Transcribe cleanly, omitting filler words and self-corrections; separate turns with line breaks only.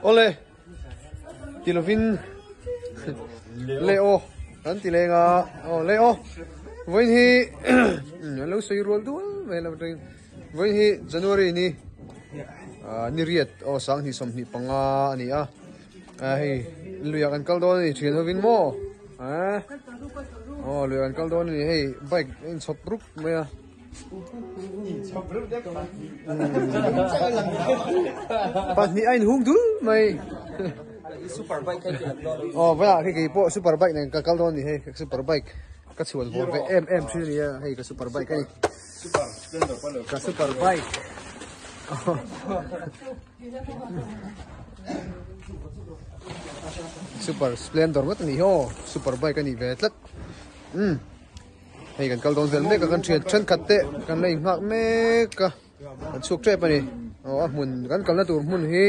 Awle ti lovin le aw kan ti leng a aw le aw vawiin hi an lo sawi rual dual mai lo atangin vawiin hi January ni ah ni riat aw 2025 a ni a ah hei luiah kan kal dawn a ni thian hovin maw ah aw luiah kan kal dawn a ni hei bike a inchhawp rup mai a. Pahnih a inhung dul mai. Aw vawiah khi kei pawh super bike nen ka kal dawn a ni hei super bike ka chhuan vawr ve em em thin a ni a hei ka super bike a ni. Ka super bike. Super splendor ngawt a ni hi aw super bike a ni ve tlat. Umm. Hei kan kal dawn vel mek a kan thian thenkhat te kan la inghak mek a kan chhuak tep a ni aw a hmun kan kalna tur hmun hi.